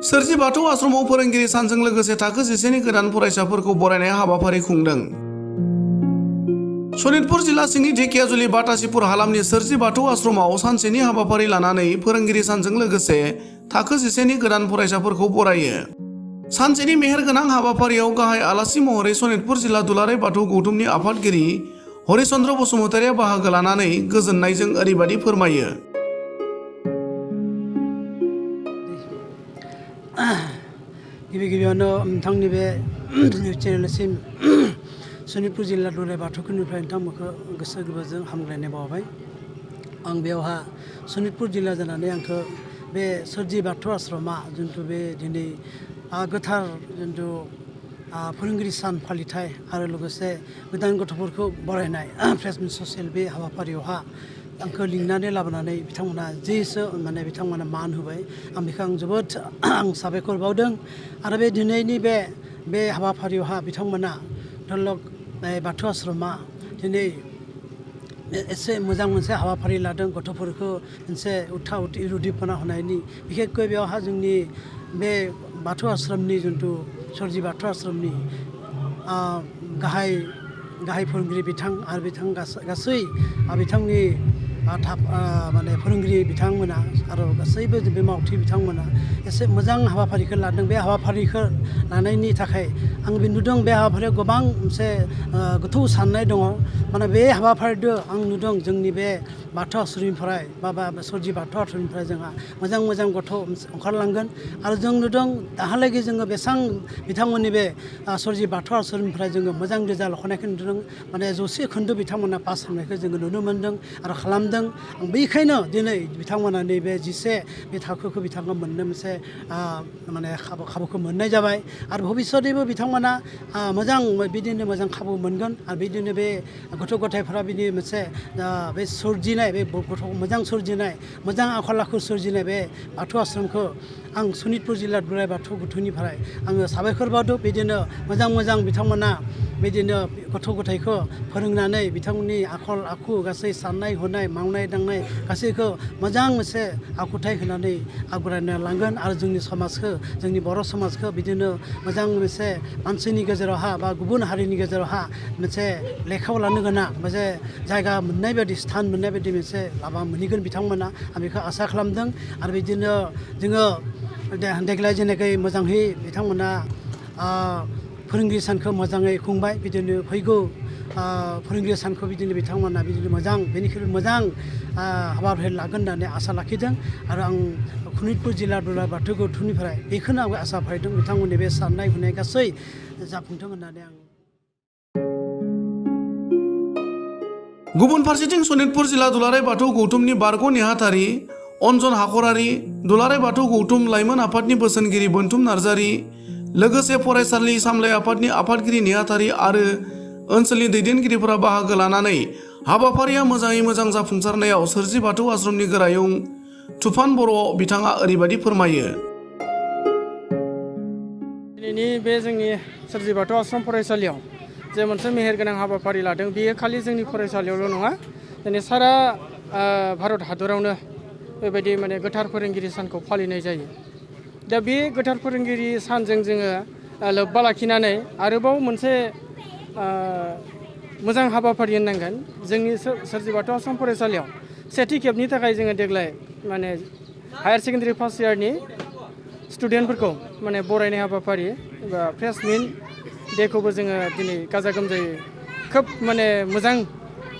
सोरजि बाथौ आश्रमाव फोरोंगिरि सानजों लोगोसे थाखो 10 नि गोदान फरायसाफोरखौ बरायनाय हाबाफारि खुंदों। सनितपुर जिल्ला सिंनि ढेकियाजुलि बाटासिपुर हालामनि सोरजि बाथौ आश्रमाव सानसेनि हाबाफारि लानानै फोरोंगिरि सानजों लोगोसे थाखो 10 नि गोदान फरायसाफोरखौ बरायो। सानसेनि मेहेरगोनां हाबाफारियाव गाहाय आलासि महरै सनितपुर जिल्ला दुलाराय बाथौ गौथुमनि आफादगिरि हरिचन्द्र बसुमतारिया बाहागो लानानै गोजोननायजों ओरैबायदि फोरमायो। गिबि गिबियावनो नोंथांनि बे निउस चेनेलसिम सनितपुर जिल्ला दुलाराय बाथौनिफ्राय नोंथांमोनखौ गोसो गोरबोजों हामग्लायनाय बावबाय। आं बेयावहा सनितपुर जिल्ला जानानै आंखौ बे सोरजि बाथौ आश्रमा जिथु बे दिनै गोथार जिथु फोरोंगिरि सान फालिथाय आरो लोगोसे गोदान गथ'फोरखौ बरायनाय फ्रेशमेन ससियेल बे हाबाफारियावहा आंखौ लिंनानै लाबोनानै बिथांमोना जिसो माने बिथांमोना मान होबाय आं बेखौ आं जोबोद साबायखर बावदों। आरो बे दिनैनि बे हाबाफारियावहा बिथांमोना धलक बाथौ आश्रमा दिनै एसे मोजां मोनसे हाबाफारि लादों गथ'फोरखौ मोनसे उद्दीपना होनायनि बिखेखকৈ बेयावहा जोंनि बे बाथौ आश्रमनि जिथु सोरजि बाथौ आश्रमनि गाहाय फोरोंगिरि बिथां आरो बिथां गासै बिथांनि माने फोरोंगिरि बिथांमोना आरो गासैबो बे मावथि बिथांमोना एसे मोजां हाबाफारिखौ लादों। बे हाबाफारिखौ लानायनि थाखाय आं नुदों बे हाबाफारियाव गोबां मोनसे गोथौ साननाय दङ। माने बे हाबाफारिजों आं नुदों जोंनि बे बाथौ आश्रमनिफ्राय बा सोरजि बाथौ आश्रमनिफ्राय जोंहा मोजां गथ' ओंखारलांगोन। आरो जों नुदों दाहालागै जोङो बेसेबां बिथांमोननि बे सोरजि बाथौ आश्रमनिफ्राय जोङो मोजां रिजाल्ट लाखिनायखौ नुदों। माने 100% बिथांमोना पास खालामनायखौ जोङो नुनो मोन्दों आरो खालामदों। बेनिखायनो दिनै बिथांमोना नैबे 10 बे थाखोखौ बिथांमोना मोननो मोनसे माने खाबुखौ मोननाय जाबाय। आरो भबिष्यतैबो बिथांमोना बिदिनो मोजां खाबु मोनगोन। आरो बिदिनो बे गथ' गथायफोरा बिदि मोनसे बे सोरजिनाय बे गथ' मोजां सोरजिनाय मोजां आखल आखु सोरजिनाय बे बाथौ आश्रमखौ आं सनितपुर जिल्ला दुलाराय बाथौ गौथुमनिफ्राय आङो साबायखर बावदों। बिदिनो मोजां बिथांमोना बिदिनो गथ' गथायखौ फोरोंनानै बिथांमोननि आखल आखु गासै साननाय हनाय मावनाय दांनाय गासैखौ मोजां मोनसे आखुथाय होनानै आवगायना लांगोन। आरो जोंनि समाजखौ जोंनि बर' समाजखौ बिदिनो मोजां मोनसे मानसिनि गेजेरावहा बा गुबुन हारिनि गेजेरावहा मोनसे लेखायाव लानो गोनां मोनसे जायगा मोननाय बायदि स्थान मोननाय बायदि मोनसे लामा मोनहैगोन बिथांमोना आं बेखौ आसा खालामदों। आरो बिदिनो जोङो देग्लाय जेनेखि मोजाङै बिथांमोना फोरोंगिरि सानखौ मोजाङै खुंबाय। बिदिनो फैगौ फोरोंगिरि सानखौ बिदिनो बिथांमोना बिदिनो बेनिख्रुइ मोजां हाबाफारि लागोन होननानै आसा लाखिदों। आरो आं सनितपुर जिल्ला दुलाराय बाथौ गौथुमनिफ्राय बेखौनो आंबो आसा फारिदों बिथांमोननि बे साननाय हनाय गासै जाफुंथों होननानै आं। गुबुन फारसेथिं सनितपुर जिल्ला दुलाराय बाथौ गौथुमनि बारग' नेहाथारि अन्जन हाखरारि, दुलाराय बाथौ गौथुम लाइमोन आफादनि बोसोनगिरि बोनथुम नार्जारि, लोगोसे फरायसालि सामलाय आफादनि आफादगिरि नेहाथारि आरो ओनसोलनि दैदेनगिरिफोरा बाहागो लानानै हाबाफारिया मोजाङै मोजां जाफुंसारनायाव सोरजि बाथौ आश्रमनि गोरायुं तुफान बर' बिथाङा ओरैबायदि फोरमायो। दिनैनि बे जोंनि सोरजि बाथौ आश्रम फरायसालियाव जे मोनसे मेहेरगोनां हाबाफारि लादों बेयो खालि जोंनि फरायसालियावल' नङा, दिनै सारा भारत हादरावनो बेबायदि माने गोथार फोरोंगिरि सानखौ फालिनाय जायो। दा बे गोथार फोरोंगिरि सानजों जोङो लोब्बा लाखिनानै आरोबाव मोनसे मोजां हाबाफारि होननांगोन। जोंनि सोरजि बाथौ आश्रम फरायसालियाव सेथि खेबनि थाखाय जोङो देग्लाय माने हायार सेकेन्डारि फार्स्ट इयारनि स्टुडेन्टफोरखौ माने बरायनाय हाबाफारि एबा फ्रेशमेन डेखौबो जोङो दिनै गाजा गोमजायै खोब माने मोजां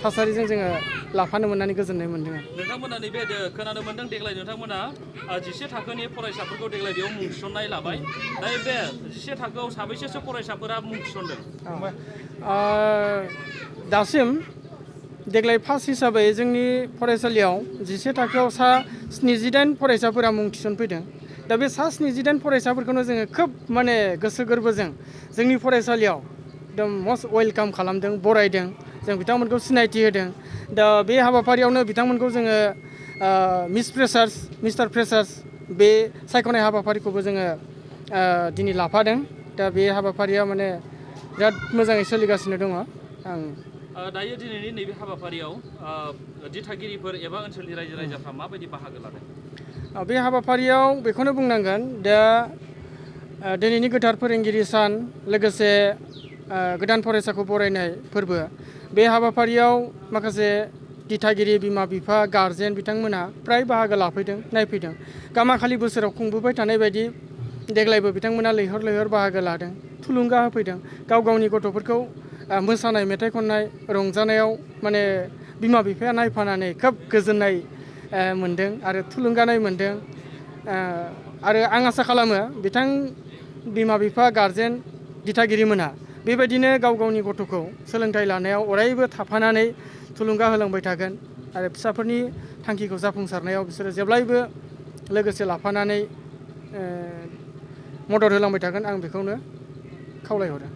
थासारिजों जोङो लाफानो मोननानै गोजोननाय मोन्दों। नोंथांमोना नैबे खोनानो मोन्दों देग्लाय नोंथांमोना 10 थाखोनि फरायसाफोरखौ देग्लाय बेयाव मुं थिसननाय लाबाय। दा बे 10 थाखोआव साबैसेसो फरायसाफोरा मुं थिसनदों? दासिम देग्लाय फार्स्ट हिसाबै जोंनि फरायसालियाव 10 थाखोआव 78 फरायसाफोरा मुं थिसनफैदों। दा बे 78 फरायसाफोरखौनो जोङो खोब माने गोसो गोरबोजों जोंनि फरायसालियाव एकदम मस्ट वेलकाम खालामदों, बरायदों, जों बिथांमोनखौ सिनायथि होदों। दा बे हाबाफारियावनो बिथांमोनखौ जोङो मिस्टार फ्रेसार्स बे सायख'नाय हाबाफारिखौबो जोङो दिनै लाफादों। दा बे हाबाफारिया माने बिराद मोजाङै सोलिगासिनो दङ। दायो दिनैनि नैबे हाबाफारियाव दिथागिरिफोर एबा ओनसोलनि रायजो राजाफ्रा माबायदि बाहागो लादों? बे हाबाफारियाव बेखौनो बुंनांगोन दा दिनैनि गोथार फोरोंगिरि सान लोगोसे गोदान फरायसाखौ बरायनाय फोरबो बे हाबाफारियाव माखासे दिथागिरि बिमा बिफा गारजेन बिथांमोना फ्राय बाहागो लाफैदों नायफैदों गामाखालि बोसोराव खुंबोबाय थानाय बायदि देग्लायबो बिथांमोना लैहोर लैहोर बाहागो लादों थुलुंगा होफैदों गाव गावनि गथ'फोरखौ मोसानाय मेथाइ खननाय रंजानायाव माने बिमा बिफाया नायफानानै खोब गोजोननाय मोनदों आरो थुलुंगानाय मोनदों आरो आं आसा खालामो बिथां बिमा बिफा गारजेन दिथागिरिमोना बेबायदिनो गाव गावनि गथ'खौ सोलोंथाइ लानायाव अरायबो थाफानानै थुलुंगा होलांबाय थागोन आरो फिसाफोरनि थांखिखौ जाफुंसारनायाव बिसोरो जेब्लायबो लोगोसे लाफानानै मदद होलांबाय थागोन आं बेखौनो खावलायहरो